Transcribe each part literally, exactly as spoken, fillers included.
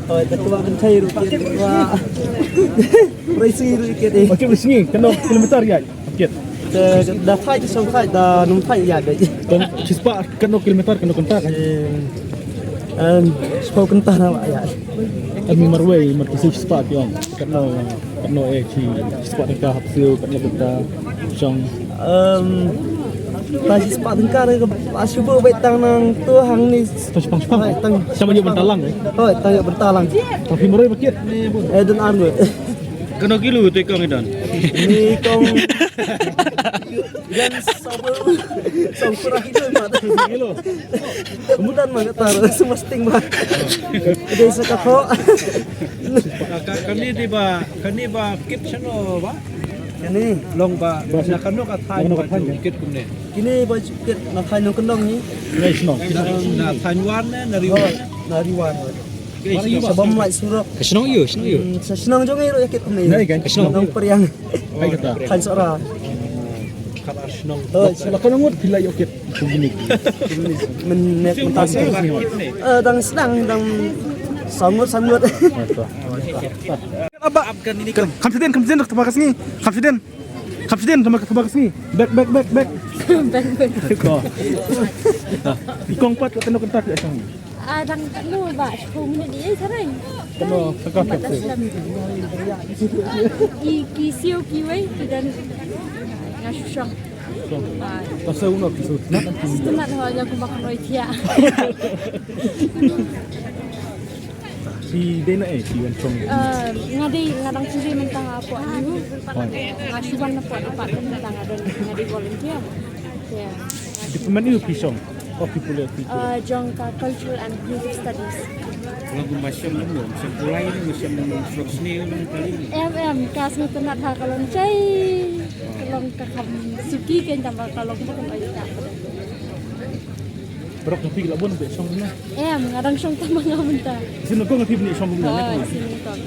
Hoi, ka tuwa kan chai ruh kit wa. Rei sngi ruh kit eh. Okey, rei sngi, katno kilometer ïaid? Kit. Da, da phai, da song phai, da num phai ïaid dei. Kong, shispah, katno kilometer, katno kynta kan? Eh, em, shiphew kynta na wa ïaid. Em, marwei, mar ki shispah ki ong. Katno, katno eh, shi, shispah tyngka hap siew, katno kynta shong. Em, ta shispah tyngka re ka, a shu beit tang nangtu hangne. Ta shispah, shispah. Hoi, tang. Shong ïa bynta lang, eh? Hoi, tang ïa bynta lang. Ta phi marwei ba kit ne bun? Eh, don ar ngut. Katno kilo te kong i don? Ni kong. Yan sabu. Song kurang kilo mat. Kilo. Kemudian mana tar semua sting ba. Dei sa ka pho. Ka, ka, kane dei ba, kane ba kit shano ba? Kane. Long ba, na kano ka thaiñ ba ju kit kumne? Kine ba ju kit na thaiñ Nongkyndong hi. Na shnong. Na, na thaiñ Wan ne, na Ri Wan? Na Ri Wan. Sa bym lait surok. Ka shnong ïa u, shnong ïa u. Hmm, sa shnong jong ngi ruh ïa kit kumne. Ka shnong. Nongpyriang. Ai kata. Thaiñ Sohra. Kata shnong. Oh, sa la kano ngut phi la ïoh kit. Mynne mynta shnong. Eh, dang sdang, dang saw ngut, saw ngut. Aba. Kham shadien, kham shadien, tama ka sngi. Kham shadien. Kham shadien, tama ka, tama ka sngi. Back, back, back, back. Back, back. Ko. I kong pat, katno kynta phi ïa shong? Ah, dang katno ba, shiphew minit ïa sareng. Katno, ka ka. Ki, ki siew kiwei, ki don. Nga shu shong. Shong. Ba. Ta siew no ki siew. Shu tynnat ho ïa kumba kan roi thiah. Phi dei na eh, phi wan shong? Ah, nga dei, nga dang shu dei mynta hapoh U. Nga shu wan hapoh department mynta, nga don, nga dei volunteer. Department U phi shong? Oh, phi pule, phi pule. Ah, jong ka Cultural and Creative Studies. Nga kumba shong ïa u, shong pulai ïa u, shong frog snake ïa u kali. Em, em, ka sngewtynnat ha ka long chai. Ka long ka kham suki kein tang ba ka long ba ka long ïa ka. Paralok jong phi ki la bun beit shong kumne? Em, nga dang shong tang ma nga mynta. Sien nyngkong phi beit shong kumne? Hooid, sien nyngkong.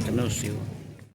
Kano siew.